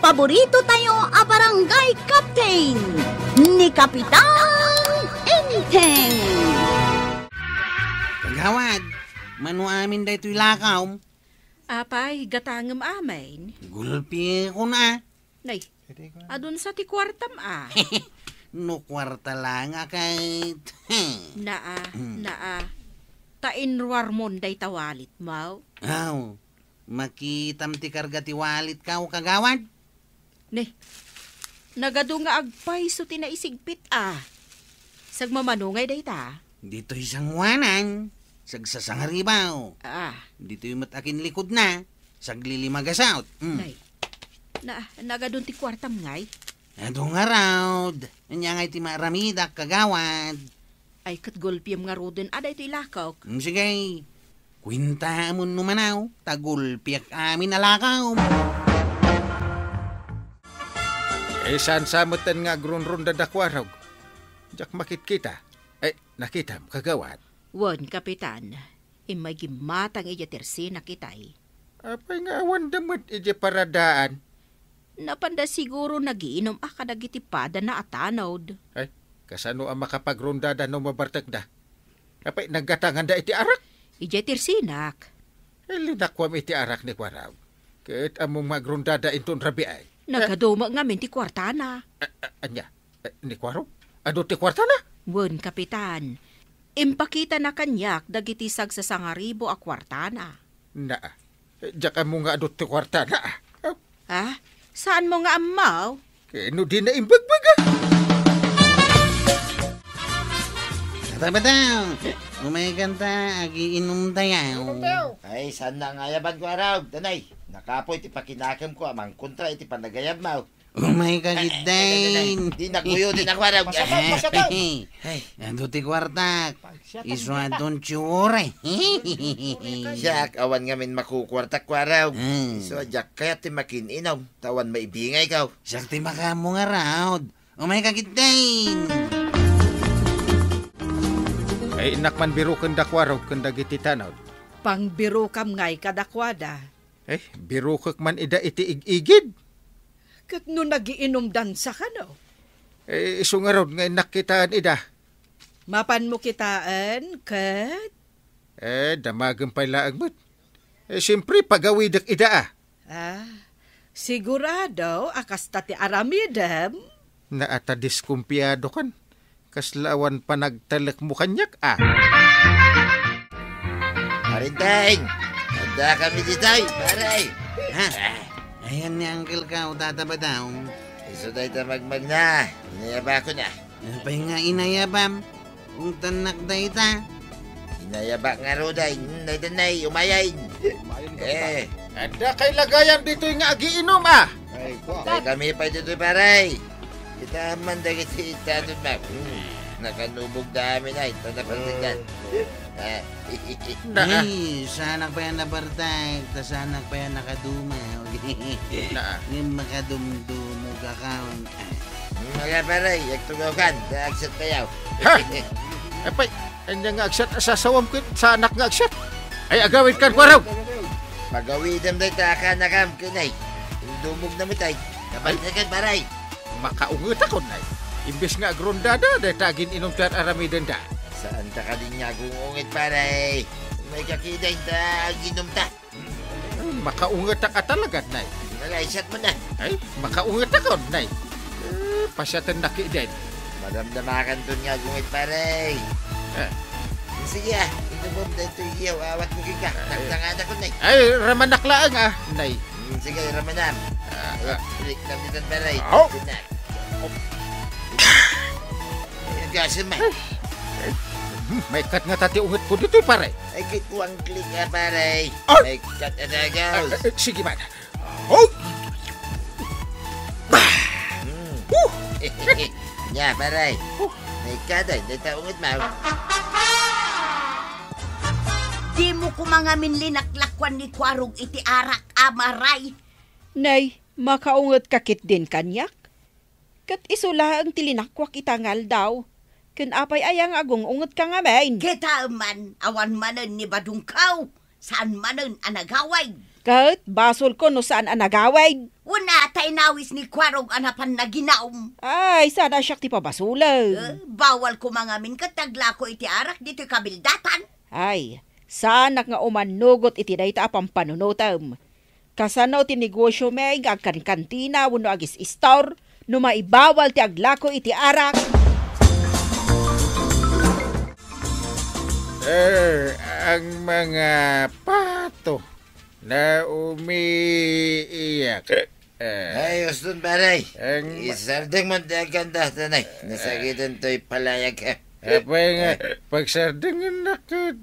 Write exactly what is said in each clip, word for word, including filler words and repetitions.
Paborito tayo a barangay captain, ni Kapitan Enteng. Kagawad, mano amin daytoy lakaw? Apay, gatangem amin. Gulpi ko na. Nay, adun sa ti kuartam a. No kuarta lang a ket. Naa, Hmm. naa. Ta inruarmon dayta wallet mo. Aw, makitam ti karga ti wallet ka, o kagawad? Ne, nagadu nga agpayso ti naisigpit a. Sagmamano ngay dayta? Ditoy sanguanan, sagsasangaribaw. Ah. Ditoy met akin likod na, saglilima gasut. Mm. Nay, na, nagadun ti kuartam ngay? Adu ngarud. Ania ngay ti maaramidak, kagawad? Ay, ket gulpiem ngaruden a daytoy lakok. Mm, sige. Kuentaam no manaw, ta gulpiak amin a lakaw. Eh, saan sa metten nga agrunrunda da Kuarog? Diak makitkita. Eh, nakitam, kagawad? Wen, Kapitan. Immay gimmatang idiay tersinak itay. Apay nga awanda met idiay paradaan? Napanda siguro nagiinum a kadagiti padana a tanod. Ay, kasano a makapagrundada no mabartekda? Apay, naggatanganda iti arak? Idiay tersinak. Eh, linakuam iti arak ni Kuarog. Ket ammom nga agrundada inton rabii. Nagadu met ngamin ti kuartana. A-, a-, ania? Eh, ni Kuarog? Adu ti kuartana? Wen, Kapitan. Impakitana kaniak dagiti sagsasangaribo a kuartana. Naa. Eh, diak ammo nga adu ti kuartana, ah. Ah, saanmo nga ammo? Ket no dina imbagbag, ah. Bata, bata. Umay kanta, agiinum tayo. Ay, saan na nga ayaban, Kuarog? Tanay, nakapoy ti pakinakemko a mangkontra iti panagayabmo. Umay ka, Ay, ay, ay, ay, ay. Giddain. Di nakuyo, di nakuarog. Pasyataw, pasyataw. Ay. Adu ti kuartak. Pasyataw, Isu beta. Adun ti ore. Siak, awan ngamin makukuartak, kuarog. Hmm. Isu, diak kayat ti makin-inum, ta awan maibingayko. Siak ti makaammo ngarud. Umay ka, Giddain. Ay, innak man biruken da kuarog ken dagiti tanod. Pangbirukam ngay kadakuada. Eh, birukek man ida iti ig-igid. Ket no nagiinumdan sa kano? Eh, isu ngarud nga innak kitaen ida. Mapanmo kitaen, ket? Eh, damagem pay laeng met. Eh, siempre, pagawidek ida, ah. Ah, sigurado a kasta ti aramidem? Naa ta diskumpiado kan. Kasla awan panagtalekmo kaniak, a. Parinteng! Adda kami ditoy, pare! Ha? Ayan ni Uncle ka, o Tata Badong. Isu dayta magmagna. Inayabakon a. Apay nga inayabam? Ungtannak dayta. Inayabak ngarud ay. Hmm, dayta nay, umayay. Umayon ka, Eh. Adda kay lagayan ditoy nga agiinum, a. Ay, kwa. Tay kami pay ditoy, pare. Kita man dagiti tanod na. Hmm. Nakanubog da amin ay, ta napartigan. Ah. Na. Ay, saanak pay a nabartek, ta saanak pay a nakaduma. Na. Ngem makadumdumog a kaon. Mga pare, agtugaw kan, ta agsat kayo. Ha? Apay, anya nga agsat a sasawam ket saanak nga agsat? Ay, agawid kan, kuaraw! Pagawidem dayta a kanakam, kunay. Dumog na met ay. Kabaltagan, pare. Makaungetakon, nay. Imbes nga agrondada, dayta agin-inum ti ar-aramidenda. Saanta kadin nga agung-unget, pare. May kakideng ta aginum ta. Ay, makaungetak a talaga, nay. Nalaysat mo na. Ay, makaungetakon, nay. Eh, pasiaten na kiden. Madamdamakan ton nga agunget, pare. Eh. Sige, ah. Inumom daytoy iyaw, awat mo kika. Ay. Nagtangan ako, nay. Ay, ramanak laeng, ah, nay. Hmm, sige, ramanam. Ah, Ay, ah. Balik na ditan, pare. Oh. Tinak. Ay, gasem, ah. Ay. Hmm, maikkat nga ta ti unget ko ditoy, pare. Ay, kit ko ang klik, ah, pare. Ay. Maikkat, ah, dagas. Ah, ah, sige man. Oh! Hmm. Huh! Nya, pare. Huh! Naikkaday, dayta unget mo. Dimo koma ngamin linaklakuan ni Kuarog iti arak a maray. Nay, makaunget ka ketdin kaniak? Ket isu laeng ti linakuak ita nga aldaw. Ken apay aya nga agung-ungetka ngamin? Kitaem man, awan manen ni badongko. Saan manen a nagawid? Ket basolko no saan a nagawid. Una, ta inawis ni Kuarog a napan naginaum. Ay, saan a siak ti pabasolem. Eh, bawal koma ngamin ket ti aglako iti arak ditoy kabildatan. Ay, saanak nga umannugot iti dayta a pampanunotem. Kasano ti negosio mi nga agkankantina wenno agis-istor no maibawal ti aglako iti arak? Eh, ang mga pato na umiiyak. Eh, Ay, uston, pare. Ang ma- Isardeng mo ti agkanta, tanay. Nasakitan to'y palayag ka. Apay nga, pagsardengen na ket,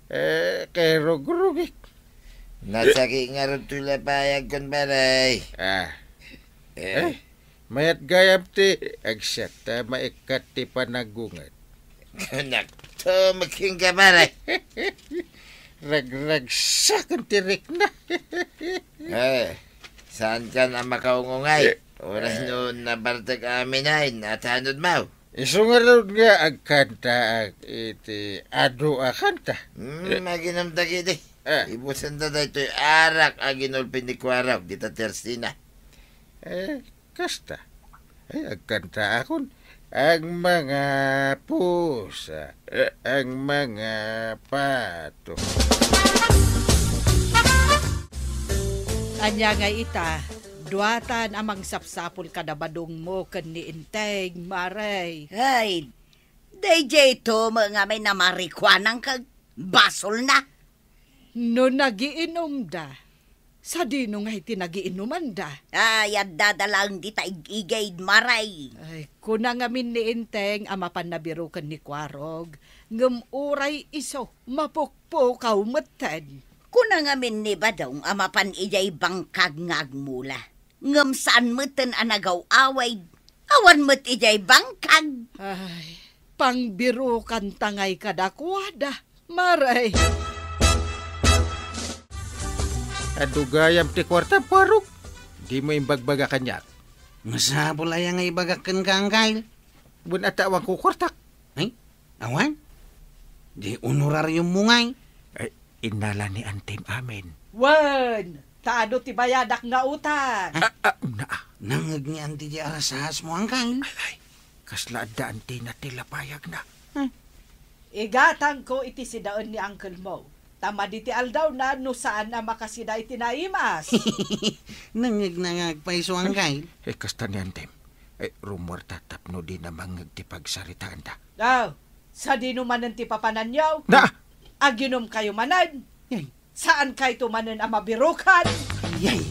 eh, kay rugrugik. Nasaki nga rod to'y lapayag kon, pare. Ah. Eh. Eh, mayat gayam ti agsiat ta maikkat ti panagunget. Kunak to, making ka, pare. Ragragsaken ti rikna. Eh, saan ka na makaungungay? Eh. Oras no nabartek amin ay, natanod mo. Isu ngarud nga agkantaak iti adu a kanta. Hmm, maginam dagiti. Ah. Ibusen da daytoy arak a ginulpi ni Kuarog, dita tersina. Eh, kasta. Ay, agkantaakon. Ang mga pusa, eh, ang mga pato. Ania nga ita, duatan a mangsapsapul kada badongmo ken ni Enteng, Mare. Ay, dayjay to met ngamin a marikuanang kag basolna. No nagiinumda, sadino ngay ti nagiinumanda? Ay, addada laeng dita ig-igid, Mare. Ay, kuna ngamin ni Enteng a mapan nabiruken ni Kuarog, ngem uray isu, mapukpukaw metten. Kuna ngamin ni Badong a mapan idiay bangkag nga agmula. Ngem saan metten a nagaw-awid, awan met idiay bangkag. Ay, pangbirukanta ngay kadakuada, Mare. Adu gayam ti kuarta, Kuarog. Dimo imbagbaga kaniak. Masapul aya nga ibagak kenka, Angkel? Wen, adda awanko kuartak. Ay, awan? Di honorariummo ngay? Ay, innala ni Antim amin. Wen, ta adu ti bayadak nga utang. Ah, ah, na, ah. Nangngeg ni Anti di arasasmo, Angkel. Ay, ay, kasla adda Antina ti lapayagna. Hmm. Igatangko iti sidaen ni Uncle Mo. Ta madi ti aldawna no saan a makasida iti naimas. Nangngeg na nga agpayso, Angkel. Eh, kasta ni Antim. Eh, rummuarta tapno dina mangngeg ti pagsaritaanda. Aw, sadino manen ti papananyo? Na! Aginumkayo manen? Yay. Saankayto manen a mabirukan? Yay.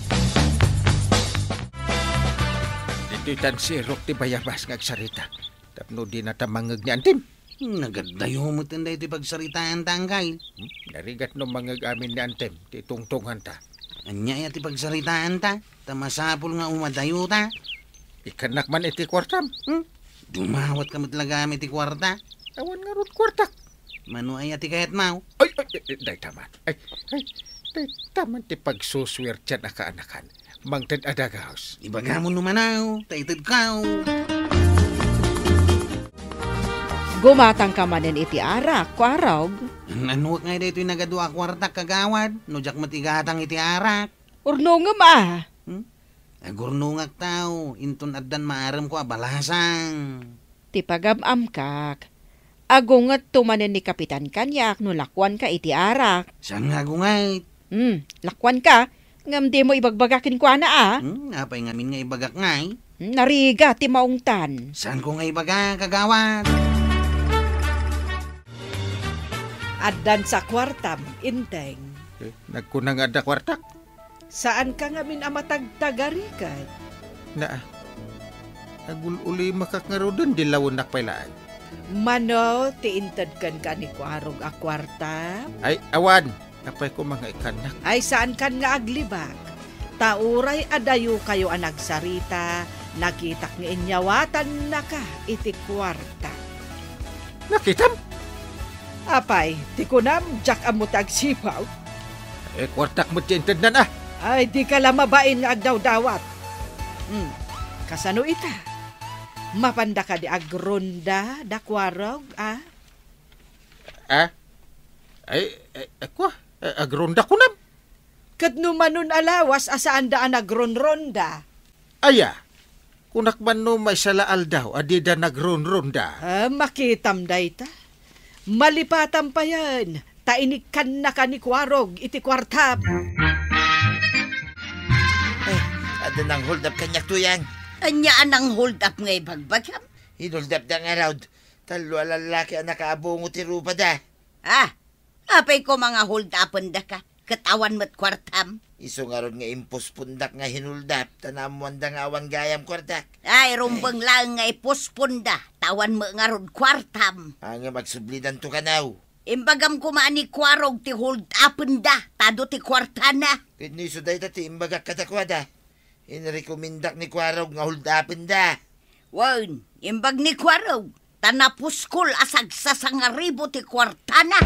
Ditoy tansirok ti bayabas nga agsarita. Tapno dinata mangngeg ni Antim. Nagaddayo met daytoy pagsaritaanta, Angkel. Hmm? Narigat no mangngeg amin ni Antim ti tungtunganta. Ania aya ti pagsaritaanta? Ta masapul nga umadayota. Ikkannak man iti kuartam. Hmm? Dumawatka met la gayam iti kuarta. Awan ngarud kuartak. Mano aya ti kayatmo? Ay, ay, ay, ay, dayta man. Ay, ay, dayta man ti pagsusuertian a kaanakan. Mangted a dagus. Ibagam no mano, ta itedko. Gumatangka manen iti arak, Kuarog. Nanuak ngay daytoy nagadu a kuartak, kagawad, no diak met igatang iti arak. Urnongem a. Hmm? Agurnongak tao, inton addan maaremko a balasang. Ti pagam-amkak, agungetto manen ni Kapitan kaniak no lakuanka iti arak. Saan nga agunget? Hmm, lakuanka, ngem dimo ibagbaga kenkuana a. Hmm, apay ngamin nga ibagak ngay? Hmm, narigat ti maungtan. Saanko nga ibaga, kagawad? Addan sa kuartam, Inteng. Eh, nagkuna nga adda kuartak? Saanka ngamin a matagtagariket? Naa, agul-ulimakak ngaruden, dilawennak pay laeng. Mano ti inted kenka ni Kuarog a kuarta? Ay, awan. Apay koma nga ikkannak? Ay, saankan nga aglibak. Ta uray adayokayo a nagsarita, nakitak nga inyawatannaka iti kuarta. Nakitam? Apay, ti kunam, diak ammo ti agsipaw? Eh, kuartak met ti intednan, ah. Ay, dika la mabain nga agdawdawat. Hmm, kasano ita? Mapanda kadi agronda da Kuarog, ah? Ah? Ay, ay, ay, kwa? Eh, agronda kunam? Ket no manon a lawas a saanda a nagronronda? Aya, kunak man no maysa la aldaw a dida nagrunrunda. Ah, makitam dayta. Malipatam payen, ta inikkannaka ni Kuarog iti kuartam. Eh, adda nang-hold up kaniak, Tuyang. Ania a nang-hold up nga ibagbagam? Hin-hold up da ngarud. Tallo a lallaki a nakaabungo ti rupada. Ah, apay koma nga hold upendaka, ket awan met kuartam? Isu ngarud nga impospondak nga hin-hold up, ta naammoanda nga awan gayam kuartak. Ay, rumbeng laeng nga iposponda, ta awan met ngarud kuartam. Ah, ngem agsublidanto kano. Imbagam koma a ni Kuarog ti hold upenda, ta adu ti kuartana. Ket no isu dayta ti imbagak kadakuada, inrekomendak ni Kuarog nga hold upenda. Wen, imbag ni Kuarog, ta napuskol a sagsasangaribu ti kuartana.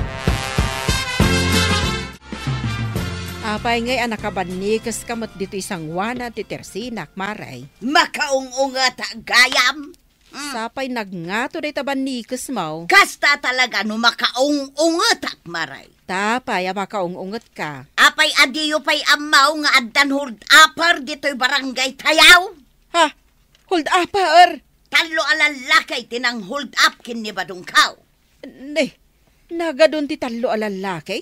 Apay ngay a nakabannikes ka met ditoy sangoanan ti tersinak, Maray? Makaung-ungetak gayam. Mm. Sapay nagngato dayta bannikesmo. Kasta talaga no makaung-ungetak, Maray. Ta apay a makaung-ungetka? Apay a diyo pay ammo nga addan hold upper ditoy barangay tayo? Ha? Hold upper? Tallo a lallaki ti nang-hold up ken ni Badongko. Ne, nagadun ti tallo a lallaki?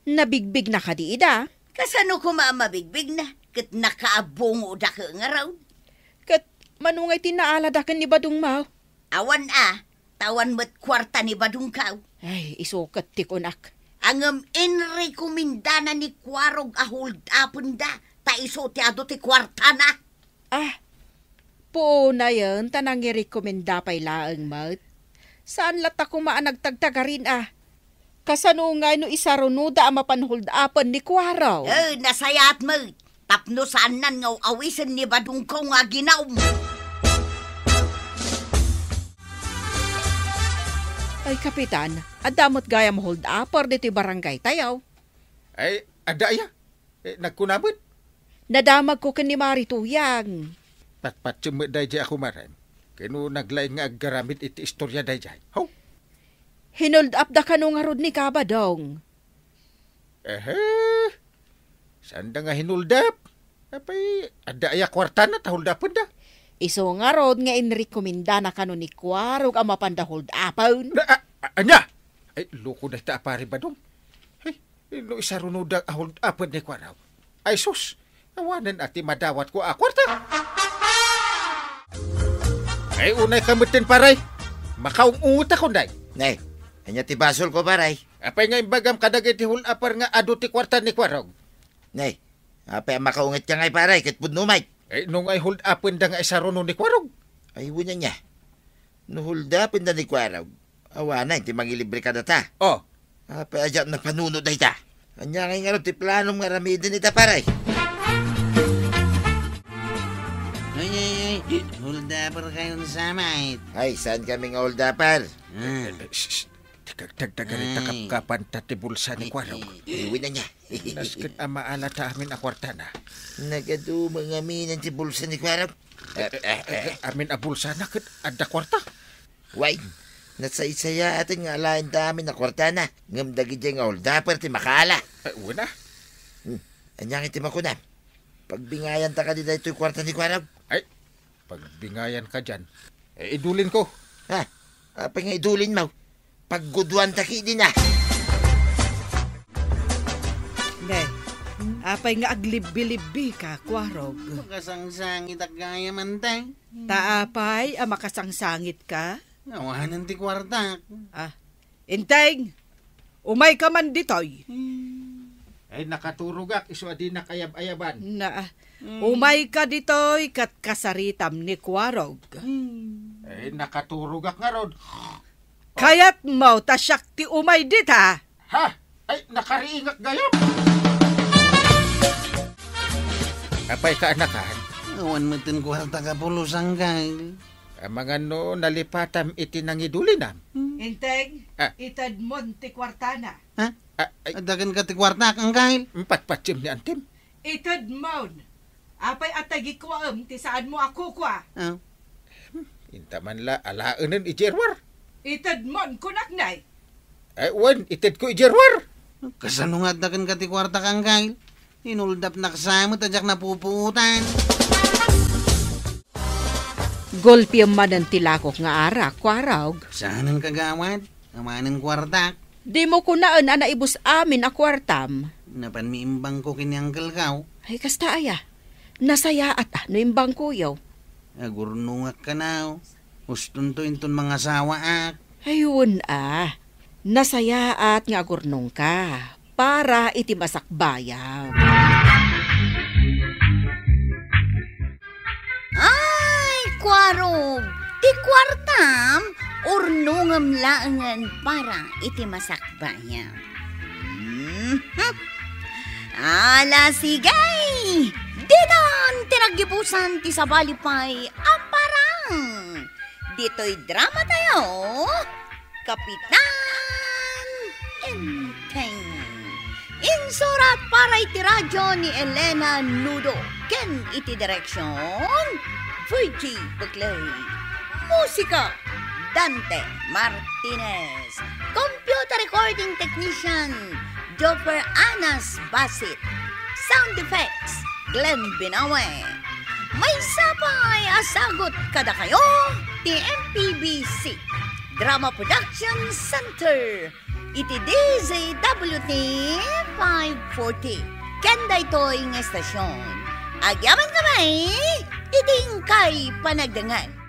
Nabigbigna kadi ida? Kasano koma a mabigbigna? Ket nakaabungoda ket ngarud. Ket mano ngay ti naalada ken ni Badongmo? Awan a, ta awan met kuarta ni Badongko. Ay, isu ket ti kunak. Ngem inrekomendana ni Kuarog a hold upenda, ta isu ti adu ti kuartana. Ah, puonayen ta nangirekomenda pay laeng met. Saan latta koma a nagtagtagarin a. Kasano ngay no isarunoda a mapan hold upen ni Kuarog? Eh, nasayaat met. Tapno saannan nga aw-awisen ni Badongko nga aginaw. Ay, Kapitan, adda met gayam hold upper ditoy barangay tayo. Ay, adda aya? Eh, nagkuna met? Nadamagko ken ni Mari Tuyang. Patpatiem met daydiay a kumarem. Ken no naglaing nga aggaramid iti istorya daydiay. Haw? Hin-hold up da kano ngarud ni Kabadong. Ehe. Saanda nga hin-hold up? Apay, adda aya kuartana ta hold upenda? Isu ngarud nga inrekomendana kano ni Kuarog a mapanda hold upen. Na, a, a, ania? Ay, loko dayta a pari Badong. Ay, no isarunoda a hold upen ni Kuarog. Ay sus, awanen a ti madawatko a kuarta. Ay, unay ka metten, paray. Makaung-ungetakon, day. Nay, ania ti basolko, paray? Apay nga imbagam kadagiti hold upper nga adu ti kuarta ni Kuarog? Nay, apay a makaungetka ngay, paray, ket pudno met? Eh, no ngay hold upenda nga isaruno ni Kuarog? Ay, wen ania. No hold upenda ni Kuarog, awanen ti mangilibre kadata. Oh. Apay a diak napanuno dayta? Ania ngay ngarud ti planom nga aramiden ita, paray? Ay, ay, ay, hold upper kayon sa met. Ay, saan kami nga hold upper? Ah. Eh, eh, shh, shh. Ti kagdagdagan ita Ay. Kapkapan ta ti bulsa ni Kuarog. Iwin na niya. Nasken a maalata amin a kuartana. Nagadu mangaminen ti bulsa ni Kuarog. Eh, eh, eh, eh, amin a bulsana ket adda kuarta. Way, nasaysayaat nga alaen ta amin a kuartana. Ngem dagidiay nga hold upper ti makaala. Eh, wen a. Hmm. Ania nga ti makunam? Pagbingayan ta kadi daytoy kuarta ni Kuarog? Ay, pagbingayan ka diyan. Eh, idulin ko. Ha? Apay nga idulin mo? Pagguduan ta kidi na. Ne, apay nga aglibbi-libbi ka, Kuarog? Makasangsangit ak gayam, Inteng. Ta apay a makasangsangit ka? Awanen ti kuartak. Ah, Inteng, umay ka man ditoy. Hmm. Ay, nakaturogak, isu a dinak ayab-ayaban. Na, Hmm. umay ka ditoy ket kasaritam ni Kuarog. Hmm. Ay, nakaturogak ngarud. Kayatmo ta siak ti umay dita? Ha? Ay, nakariingak gayam. Apay ka, anakan? Awan metten kuartak a pulos, Angkel. Amangan no nalipatam iti nangidulinam. Hmm. Inteng, Ah. itedmon ti kuartana. Ha? Ah, ay. Adda kenka ti kuartak, Angkel? Patpatiem ni antim. Itedmon. Apay a tagikuaem ti saanmo a kukua? Ah. Inta man la alaenen idiay ruar. Itedmon, kunak, nay. Ay, wen, itedko idiay ruar. Kasano nga adda kenka ti kuartak, Angkel? Inuldapnak sa met a diak napupuotan. Gulpiem manen ti lakok nga arak, Kuarog. Saanen, kagawad? Awanen kuartak. Dimo kunaen a naibus amin a kuartam. Napanmi imbangko ken ni Uncle Kao. Ay, kasta aya. Nasayaat a no imbangkoyo. Agurnongak kano. Ustonto inton mangasawaak. Ay, wen a. Nasayaat nga agurnongka para iti masakbayam. Ay, Kuarog, ti kuartam, urnongem laengen para iti masakbayam. Mhm. Ala, sige! Ditan ti naggibusan ti sabali pay a parang. Ditoy drama tayo, Kapitan Enteng. Insurat para iti radyo ni Elena Nudo ken iti direksyon, Virgie Buclay. Musika, Dante Martinez. Computer recording technician, Joffer Anas Basit. Sound effects, Glenn Binawe. Maysa pay a sagut kadakayo ti M P B C Drama Production Center iti D Z W T five forty. Ken daytoy nga estasyon, agyamankami iti inkay panagdengngeg.